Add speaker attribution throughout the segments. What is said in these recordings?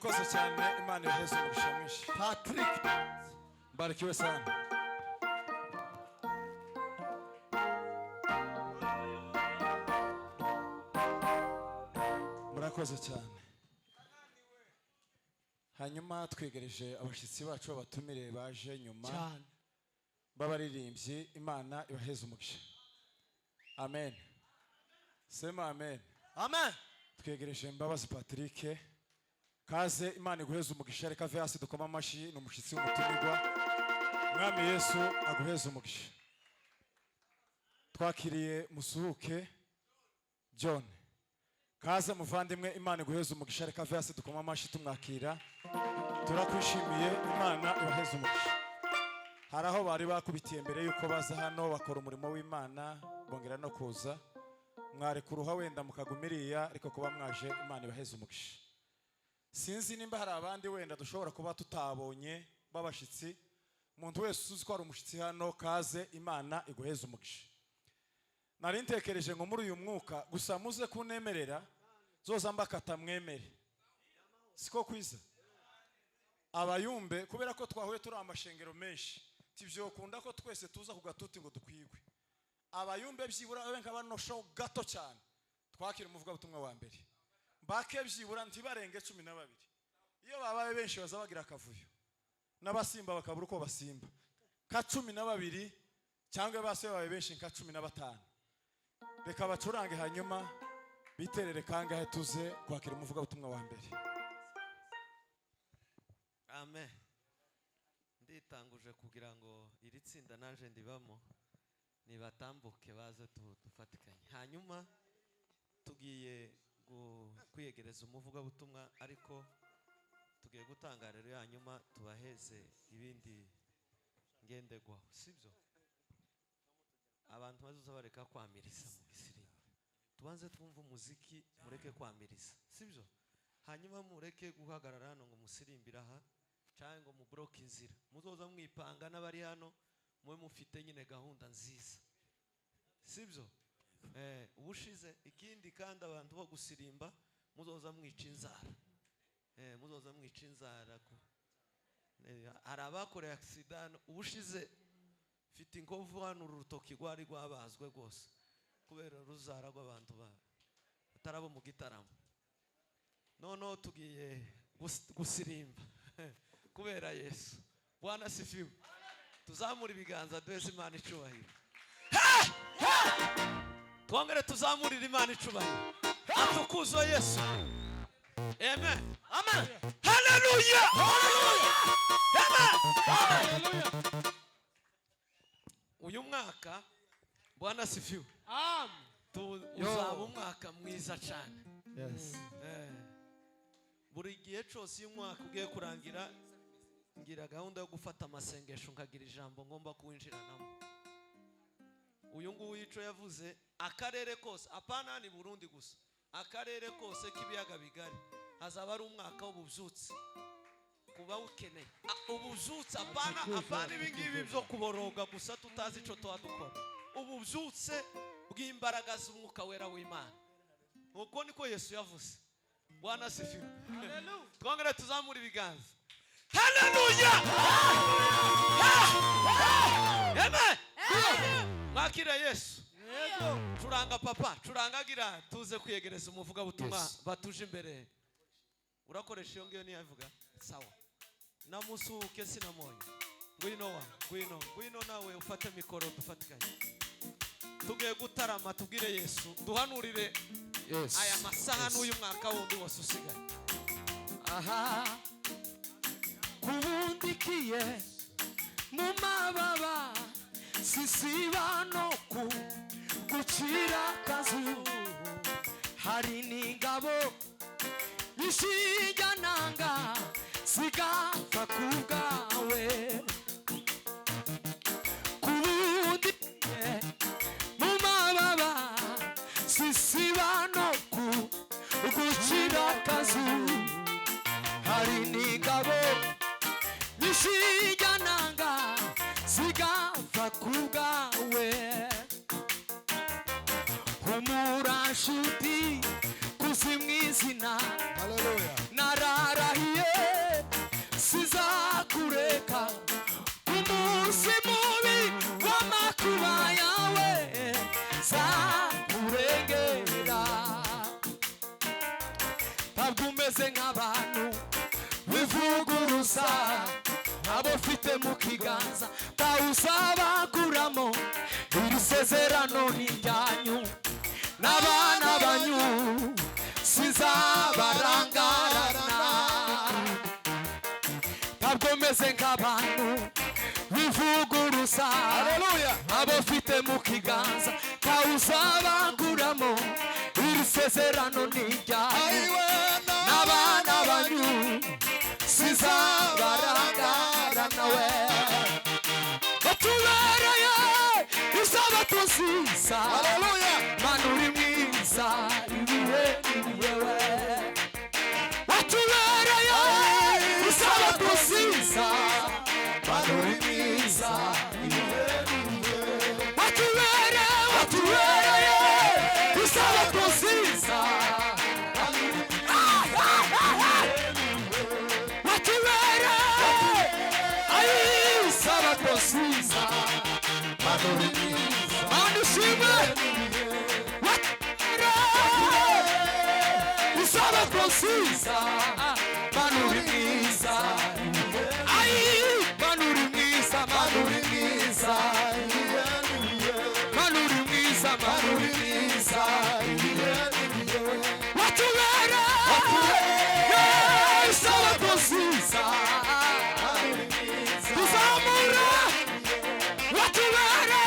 Speaker 1: Murakoze cyane, Imana ibaheze umugisha mwinshi.
Speaker 2: Patrick.
Speaker 1: Mbarikiwe sana. Murakoze cyane. Hanyuma twegereje abashyitsi bacu babatumire baje nyuma
Speaker 2: cyane
Speaker 1: b'abaririmbyi. Imana ibaheze umugisha. Amen, sema amen.
Speaker 2: Amen.
Speaker 1: Twegereje Mbabazi Patrick. Kaze, Imana iguheze umugisha. Reka ave hasi dukoma amashyi, ni umushyitsi w'umutumirwa. Mwami Yesu aguheze umugisha. Twakiriye Musuhuke John. Kaze muvandimwe, Imana iguheze umugisha. Reka ave hasi dukoma amashyi tumwakira. Turakwishimiye, Imana ibaheze umugisha. Hari aho bari bakubitiye mbere y'uko baza hano, bakora umurimo w'Imana, bongera no kuza. Mwari kuruha wenda mukaguma iriya, ariko kuba mwaje, Imana ibaheze umugisha. Sinzi nimba hari abandi wenda dushobora kuba tutabonye b'abashyitsi. Umuntu wese uzi ko hari umushyitsi hano, kaze, Imana iguheze umugisha. Nari ntekereje ngo muri uyu mwuka gusa muze kunemerera zoza mbakata mwemere, siko kwiza abayumbe, kubera ko twahuye turi amashengero menshi, tibyokunda ko twese tuza ku gatuti ngo dukwigwe. Abayumbe byibura babe nka banosho gato cyane, twakira umuvugabutumwa wa mbere. Mbake byibura ntibarenge 12. Iyo babaye benshi baza bagira akavuyo n'abasimba bakabura uko basimba. Ka 12 cyangwa base babaye benshi nka 15. Reka bacurange, hanyuma biterere kangahe tuze kwakira umuvugabutumwa wa mbere.
Speaker 3: Amen. Nditanguje kugira ngo iri tsinda naje ndibamo, nibatambuke baze dufatikanye. Hanyuma tugiye kwiyegereza umuvugabutumwa, ariko tugiye gutanga rero, hanyuma tubaheze ibindi ngenderwaho, sibyo? Abantu bazoza bareka kwamiriza mu gisirimba, tubanze twumve umuziki, mureke kwamiriza, sibyo? Hanyuma mureke guhagarara hano ngo musirimbire aha cyangwa ngo mubroke inzira. Muzoza mwipanga n'abari hano, mube mufite nyine gahunda nziza, sibyo? Ubushize ikindi kandi, abantu bo gusirimba muzoza mwica inzara, muzoza mwica inzara ku hari abakoreye accident ubushize. Mfite inkovu hano, uru rutoki rwari rwabazwe rwose kubera uruzara rw'abantu batarabo mu gitaramo. Noneho tugiye gusirimba kubera Yesu. Bwana sifiwe. Tuzamura ibiganza, duheze Imana icubahiro. Twongere tuzamurire Imana icubahiro. Atukuzwe Yesu. Amen.
Speaker 2: Amen.
Speaker 3: Haleluya. Amen. Uyu mwaka, Bwana sifiwe,
Speaker 2: Amen.
Speaker 3: uzaba umwaka mwiza cyane.
Speaker 2: Yes.
Speaker 3: Buri gihe cyose iyo umwaka ugiye kurangira, ngira gahunda yo gufata amasengesho, nkagira ijambo ngomba kuwinjiranamo. Uyu nguyu icyo yavuze, akarere kose, apana ni Burundi gusa, akarere kose k'ibiyaga bigari, hazaba ari umwaka w'ububyutse kuba ukeneye ububyutse, apana ibi ngibi byo kuboroga gusa tutazi icyo tuba dukora, ububyutse bw'imbaraga z'umwuka wera w'Imana. Uko niko Yesu yavuze. Bwana sifiwe. Twongere tuzamura ibiganza. Haleluya. Amen. Mwakire Yesu. Curanga papa, curanga gira tuze kwiyegereza umuvugabutumwa.
Speaker 1: Yes.
Speaker 3: Batuje imbere. Urakoresha iyo ngiyo niyavuga sawa. Namusuhuke sinamonye. Ngwino wa ngwino, ngwino nawe ufate mikoro dufatikanye. Tugiye gutarama, tubwire Yesu, duhanurire
Speaker 1: Yes.
Speaker 3: aya masaha n'uyu mwaka wundi wose usigaye.
Speaker 2: Aha kubundikiye mu mababa, sisiba no ku gucira akazu. Hari n'ingabo nyinshi zigapfa ku bwawe. Kubundikiye mu mababa, sisiba no ku gucira akazu. Hari n'ingabo nyinshi zigapfa ku bwawe. Humura nshuti. Ndakuzi mu izina.
Speaker 1: Haleluya.
Speaker 2: Nararahiye sizakureka ku munsi mubi w'amakuba yawe, nzakurengera. Ntabwo umeze nk'abantu bivuguruza, abo ufite mu kiganza ntawuzabakuramo. Iri sezerano ni iryanyu n'abana banyu, sizabarangarana. Ntabwo meze nk'abantu bivuguruza.
Speaker 1: Haleluya.
Speaker 2: Abo ufite mu kiganza ntawuzabakuramo. Iri sezerano ni iryanyu
Speaker 1: Ayiwe
Speaker 2: n'abana banyu, sizabarangarana. We batubereye isabato nziza.
Speaker 1: Haleluya.
Speaker 2: Mana, uri mwiza ibihe n'ibihe. We watubereye isabato nziza. Mana, uri mwiza ibihe n'ibihe. Watubereye isabato nziza. Ah, ah, ah, ah. Watubereye ayi isabato nziza. Mana, uri mwiza. Mana, ushimwe. Watubereye isabato nziza. Mana, uri mwiza. Ayi, Mana, uri mwiza. Mana, uri mwiza. Mana, uri mwiza. Mana, uri mwiza. Watubereye isabato nziza. Tuzamura. Watubereye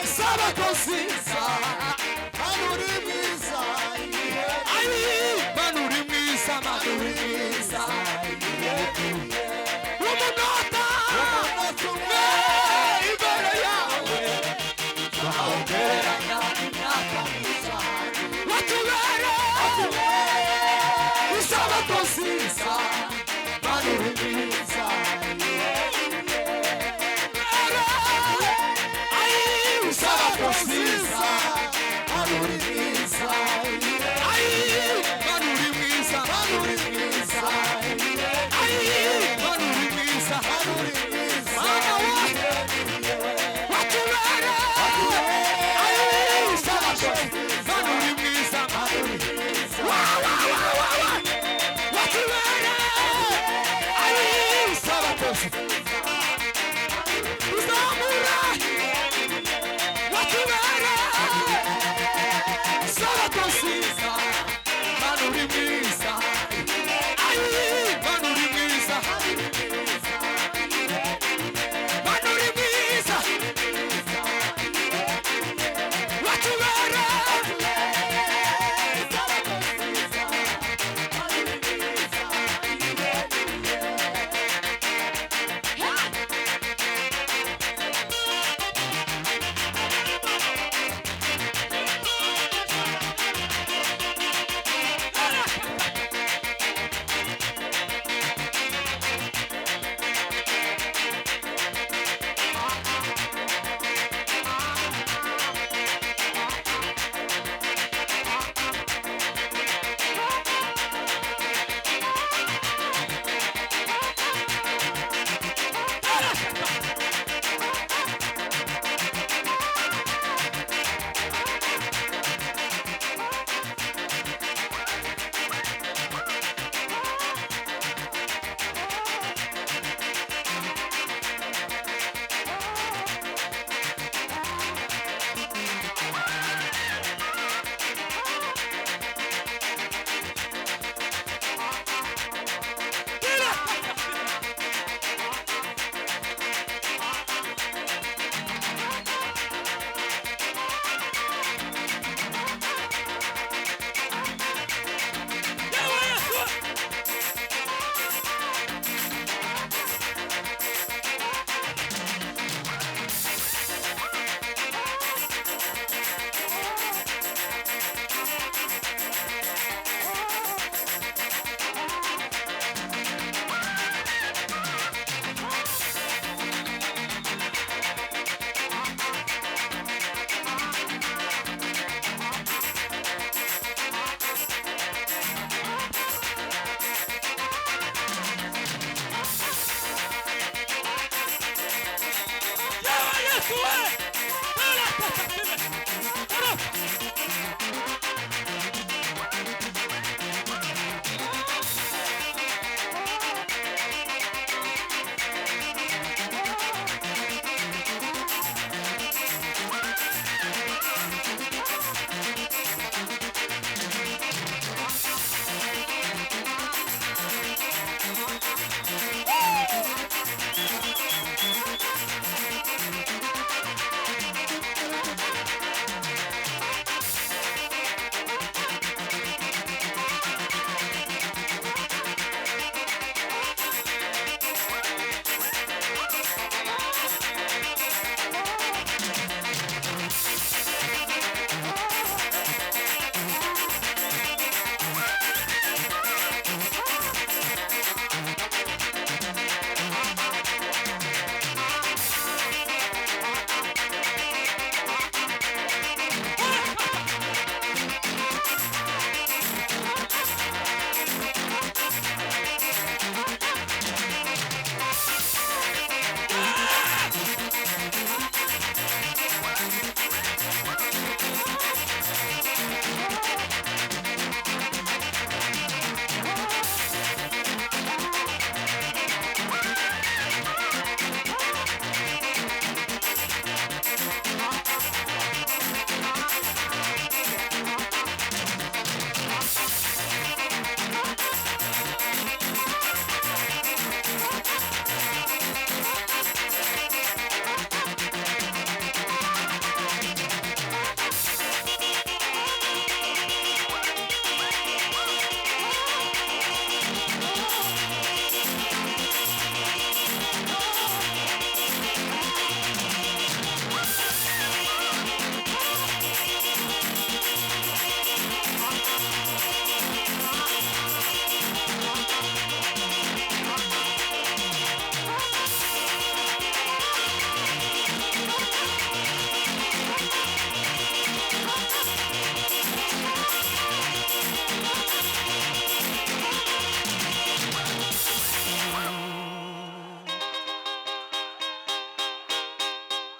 Speaker 2: isabato nziza.
Speaker 1: Mana, uri mwiza.
Speaker 2: Ayi, Mana, uri Yesu we! Tara, tara, tara.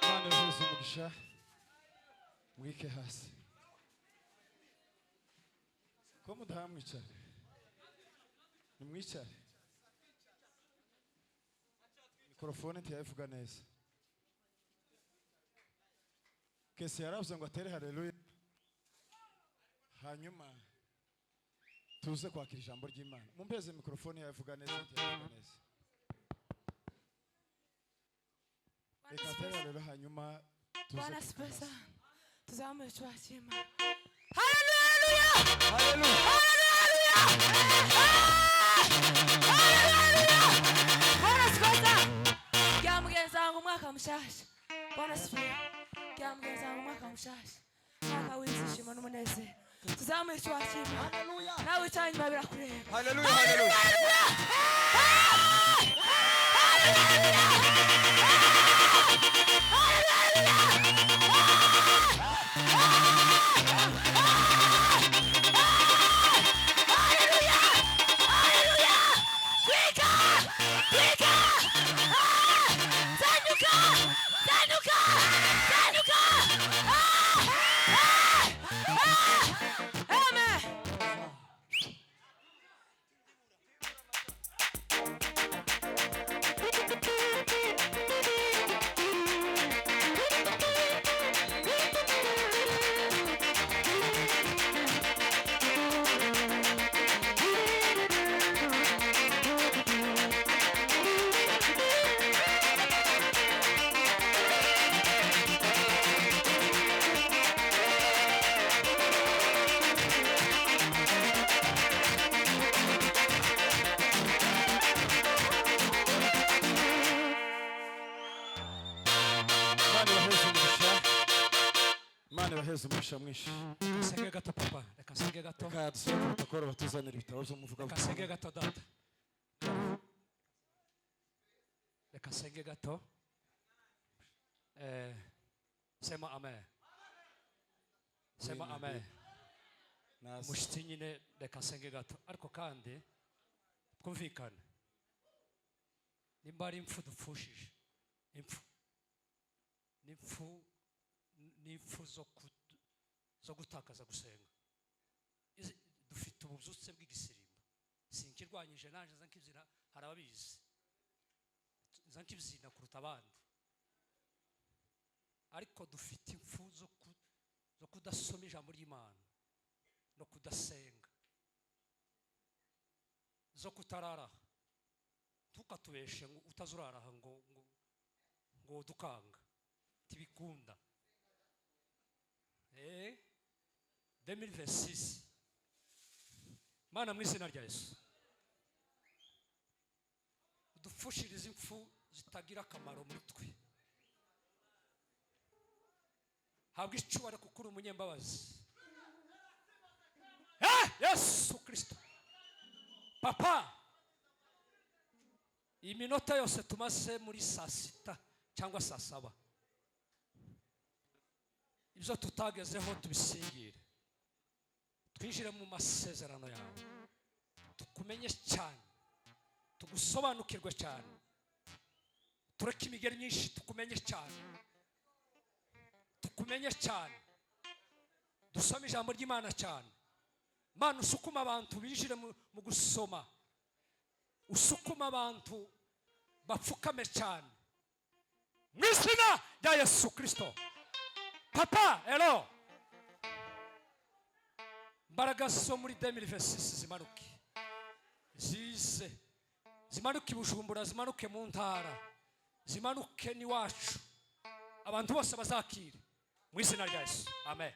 Speaker 1: Imana ibaheze umugisha, mwike hasi ko mudahamwicare, nimwicare. Mikorofone ntiyayivuga neza. Kese yaravuze ngo atere haleluya, hanyuma tuze kwakira ijambo ry'Imana. Mumpeze mikorofone, yayivuga neza, ntiyayivuga neza. Reka atere haleluya, hanyuma tuze
Speaker 4: Bwana
Speaker 1: kwikira
Speaker 4: asifiwe
Speaker 1: hasi.
Speaker 4: sana. Tuzamure icyubahiro cy'Imana. Haleluya!
Speaker 1: Haleluya!
Speaker 4: Haleluya! Haleluya! Bwana asifiwe sana. Bya mugenzi wangu umwaka mushasha. Bwana asifiwe. Bya mugenzi wangu umwaka mushasha. Umwaka w'ibyishimo n'umunezero. Tuzamure icyubahiro cy'Imana. Nawe wicaye inyuma birakureba.
Speaker 1: Haleluya, haleluya!
Speaker 4: Twika! Twika! Ah! Zanuka! Zanuka! Zanuka! Ah! Ah! Ah! Amen.
Speaker 1: Imana ibaheze umugisha, Imana ibaheze umugisha mwinshi.
Speaker 2: Reka nsenge gato papa, reka nsenge gato.
Speaker 1: Reka dusome protokolo, batuzanira ibitabo
Speaker 2: Reka nsenge
Speaker 1: by'umuvugabutumwa.
Speaker 2: gato data, reka nsenge gato. Sema amen, sema amen.
Speaker 1: Naze.
Speaker 2: Umushyitsi nyine, reka nsenge gato, ariko kandi twumvikane, nimba ari impfu dupfushije, impfu N'impfu, n'impfu zo gutakaza gusenga. Dufite ububyutse bw'igisirimba. Sinkirwanyije naje nza nkibyina, hari ababizi nza nkibyina kuruta abandi, ariko dufite impfu zo kudasoma ijambo ry'Imana no kudasenga, zo kutararaha. Ntukatubeshe ngo utazuraraha ngo dukanga tibikunda. 2026, Mana, mu izina rya Yesu, udupfushirize impfu zitagira akamaro muri twe. Habwa icyubahiro kuko uri umunyembabazi. Yesu Kristo, papa, iyi minota yose tumaze muri saa 6 cyangwa saa 7, ibyo tutagezeho tubisingire, twinjire mu masezerano yawe, tukumenye cyane, tugusobanukirwe cyane, tureke imigeri myinshi, tukumenye cyane, tukumenye cyane, dusome ijambo ry'Imana cyane. Mana, usukuma abantu binjire mu gusoma, usukuma abantu bapfukame cyane, mu izina rya Yesu Kristo. Papa, ero imbaraga zo muri 2026 zimanuke, zize, zimanuke i Bujumbura, zimanuke mu ntara, zimanuke n'iwacu, abantu bose bazakire mu izina rya Yesu, amen.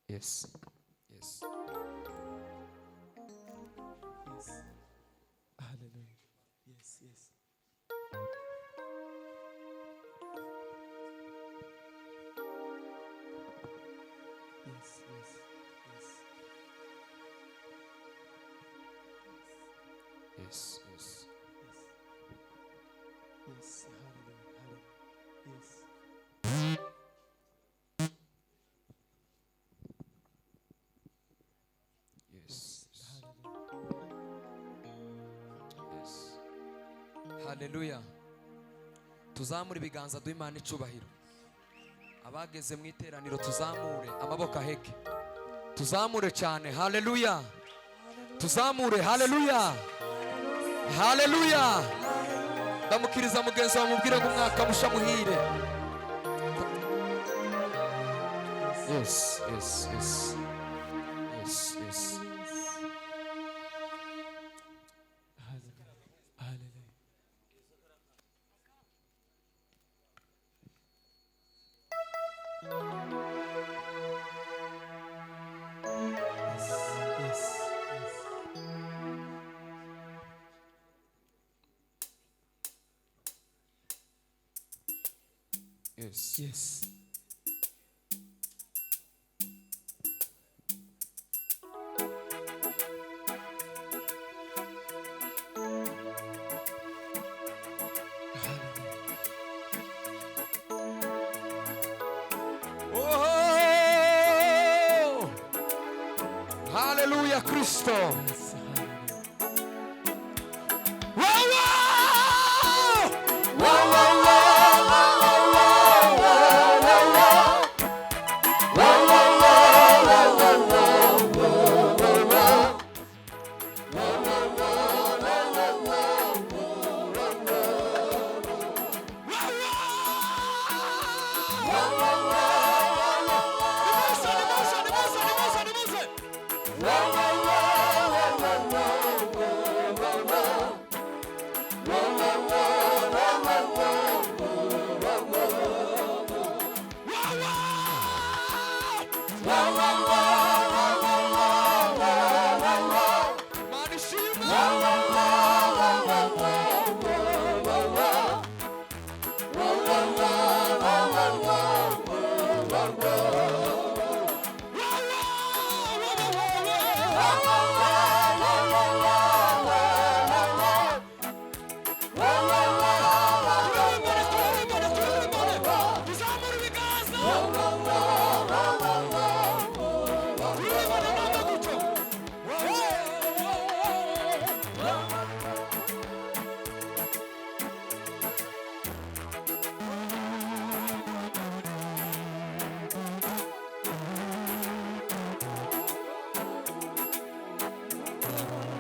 Speaker 2: Yes. Yes.
Speaker 5: Yes. Hallelujah. Yes, yes. Yes, yes, yes.
Speaker 2: Yes, yes.
Speaker 5: Yes. Yes, hallelujah. Hallelujah. Yes.
Speaker 2: Yes.
Speaker 5: Hallelujah.
Speaker 2: Yes. Haleluya. Tuzamure ibiganza duhe Imana icubahiro. Abageze mu iteraniro tuzamure amaboko aheke. Tuzamure cyane. Haleluya. Tuzamure. Haleluya. Haleluya. Ndamukiriza mugenzi wawe mubwire ngo umwaka musha muhire. Yes, yes, yes. Yes, yes.
Speaker 5: Hallelujah. Hallelujah. Yes, yes, yes.
Speaker 2: Yes.
Speaker 5: Yes.
Speaker 2: Oh! Haleluya Kristo.
Speaker 5: Yes, hallelujah.
Speaker 2: Wow, wow! Wow, wow, wow, wow, wow, wow, wow. Wow, wow, wow, wow, wow, wow, wow, wow. Nimuze, nimuze, nimuze, nimuze, nimuze. Wow, wow, wow, wow, wow, wow, wow, wow.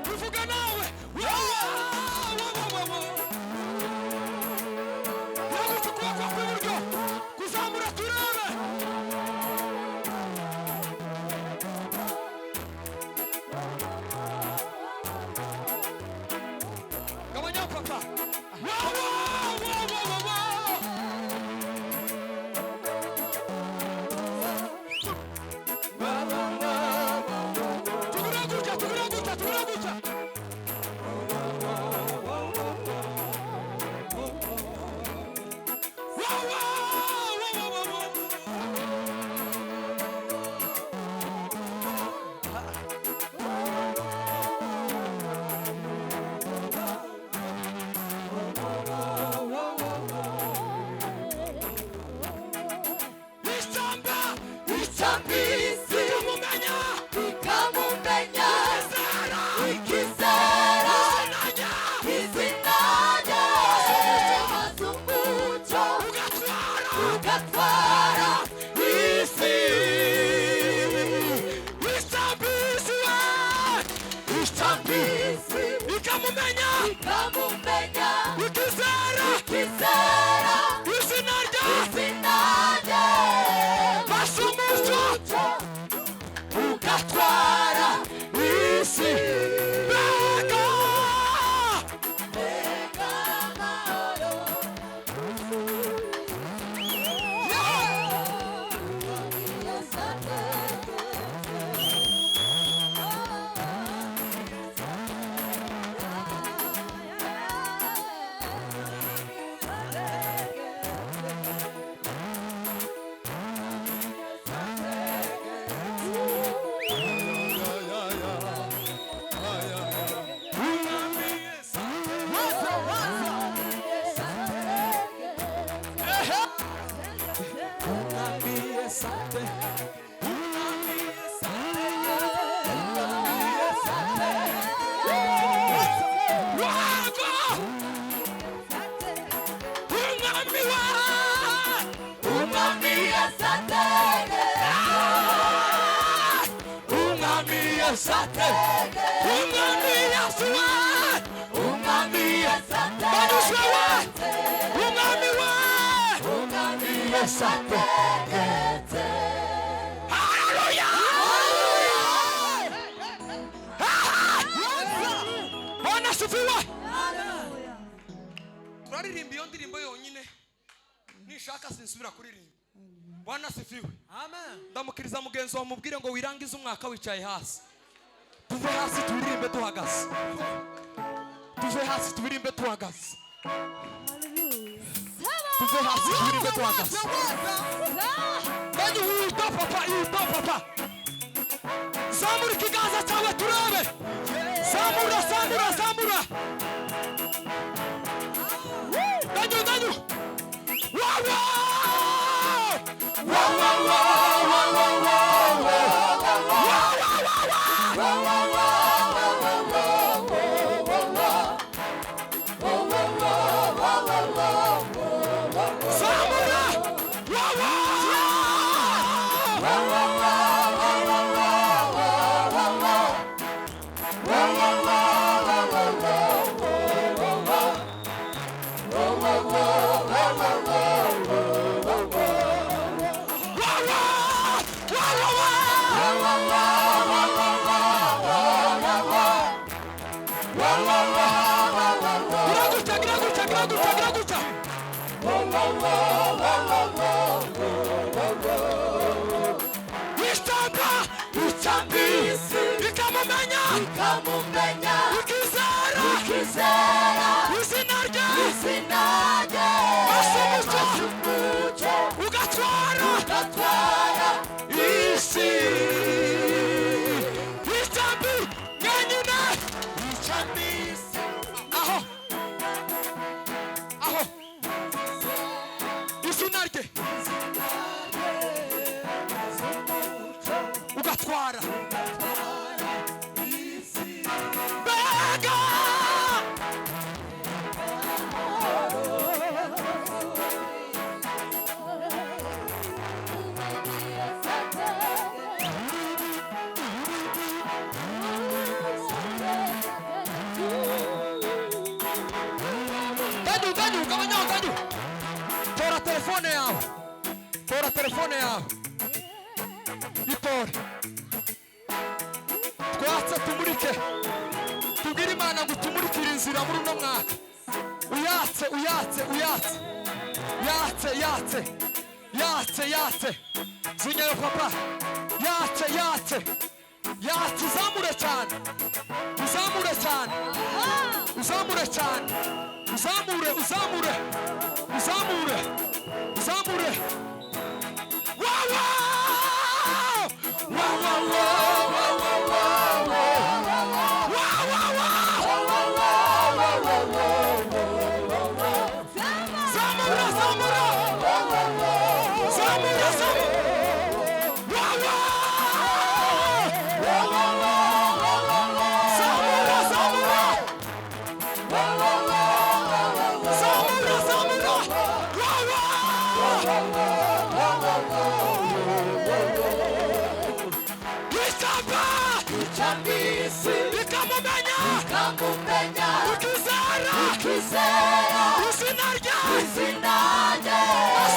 Speaker 2: Tuvuga nawe yagutse ukuboko kw'iburyo kuzamura turebe. Gabanya papa. Wow, wow, wow, wow, wow. Tugura gutya, tugura gutya, tugura gutya. Wow, wow, wow, wow, wow.
Speaker 4: Icambisi ikamumenya ikizera izina rye maze umucyo ugatwara isi.
Speaker 1: Icambisi we,
Speaker 4: Icambisi
Speaker 1: ikamumenya
Speaker 4: ikamumenya
Speaker 1: ikizera
Speaker 4: ikizera
Speaker 1: izina rye
Speaker 4: izina rye
Speaker 1: maze umucyo
Speaker 4: ugatwara
Speaker 1: isi. Mbega
Speaker 4: mbega amahoro
Speaker 1: Wago umwami wa
Speaker 4: Umwami yasategetse
Speaker 1: umwami yasate umwami yasuwe
Speaker 4: Umwami
Speaker 1: banyuzwe we
Speaker 4: yasategetse
Speaker 1: umwami we
Speaker 4: Umwami yasategetse
Speaker 1: haleluya. Bwana asifiwe.
Speaker 6: Turaririmba iyo ndirimbo yonyine, nishaka sinsubira kuririmba. Bwana asifiwe.
Speaker 3: Amen.
Speaker 6: Ndamukiriza mugenzi wawe mubwire ngo wirangize umwaka wicaye hasi. Tuve hasi turirimbe duhagaze, tuve hasi turirimbe duhagaze, tuve hasi turirimbe duhagaze.
Speaker 1: Nanyu wito papa, ito papa, zamura ikiganza cyawe turebe. Zamura, zamura, zamura. Nanyu, nanyu. Wawa wawa wawa wawa wawa zamura wawa. Gira gutya, gira gutya, gira gutya, gira gutya. Ishyamba,
Speaker 4: Icambisi
Speaker 1: ikamumenya
Speaker 4: ikamumenya
Speaker 1: ikizera
Speaker 4: ikizera
Speaker 1: izina rye
Speaker 4: izina rye
Speaker 1: Maze umucyo.
Speaker 4: maze umucyo
Speaker 1: ugatwara
Speaker 4: ugatwara
Speaker 1: isi. Icambi mwenyine
Speaker 4: Icambisi
Speaker 1: aho aho izina rye ugatwara mbega Danyu, danyu, gabanyaho danyu. Tora telefone yawe, tora telefone yawe, itore twatse tumurike, tubwire Imana ngo tumurikire inzira muri uno mwaka. Uyatse, uyatse, uyatse, yatse, yatse, yatse, yatse, zinyayo papa, yatse, yatse, yatse. Uzamure cyane, uzamure cyane, uzamure cyane, uzamure, uzamure, uzamure, uzamure. Wawa wawa wawa wawa wawa wawa. Zamura, zamura, zamura, zamura.
Speaker 4: Ikamumenya.
Speaker 1: Ukizera.
Speaker 4: Ukizera.
Speaker 1: Izina rye.
Speaker 4: Izina rye.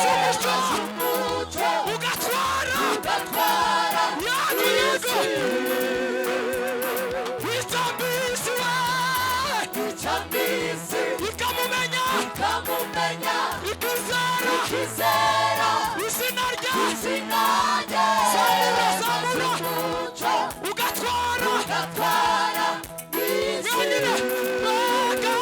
Speaker 1: Umuco.
Speaker 4: Umuco.
Speaker 1: Ugatwara.
Speaker 4: Ugatwara.
Speaker 1: Yego yego. Icambisi we.
Speaker 4: Icambisi.
Speaker 1: Ikamumenya.
Speaker 4: Ikamumenya.
Speaker 1: Ikizera.
Speaker 4: Ukizera.
Speaker 1: Izina rye.
Speaker 4: Izina rye.
Speaker 1: Zamura, zamura.
Speaker 4: Umuco.
Speaker 1: Ugatwara.
Speaker 4: Ugatwara. Isi.
Speaker 1: Wenyine. Mbega.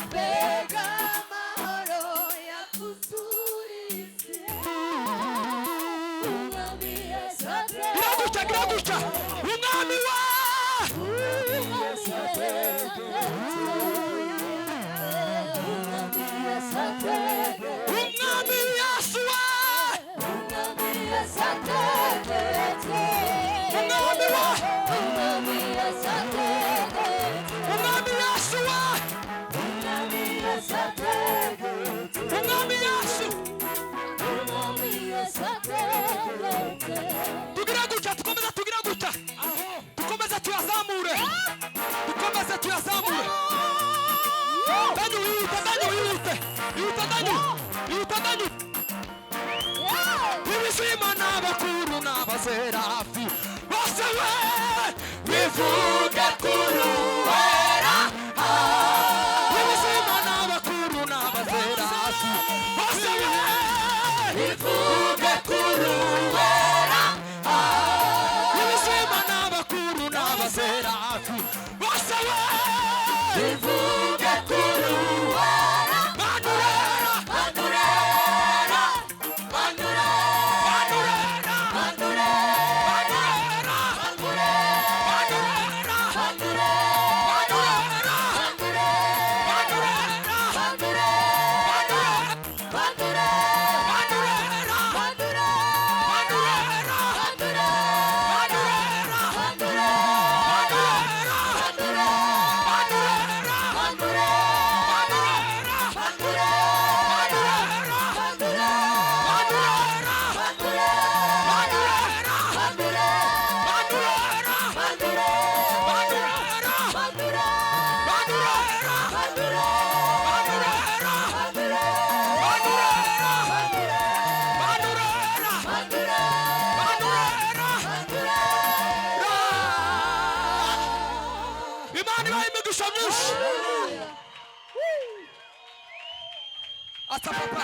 Speaker 4: Mbega amahoro yakuzuriye Umwami Yesu
Speaker 1: Gira gutya, gira gutya. Umwami we. Umwami Yesu we. Umwami we. Umwami Yesu we. Umwami Yesu. Tugira gutya, dukomeze tugira gutya. Dukomeze tuyazamure. Dukomeze tuyazamure. Danyu yihute, Danyu yihute. Yihuta Danyu. Yihuta Danyu. Ibizima n'abakuru n'abaserafi bose we bivuge kuri uwera. Ibizima n'abakuru n'abaserafi bose we bivuge kuri uwera. Ibizima n'abakuru n'abaserafi bose we bivuge kuri uwera. Manurera, manurera, manurera, manurera, manurera, manurera, manurera, manurera, manurera, Imana ibahe imigisha myinshi. Ata papa.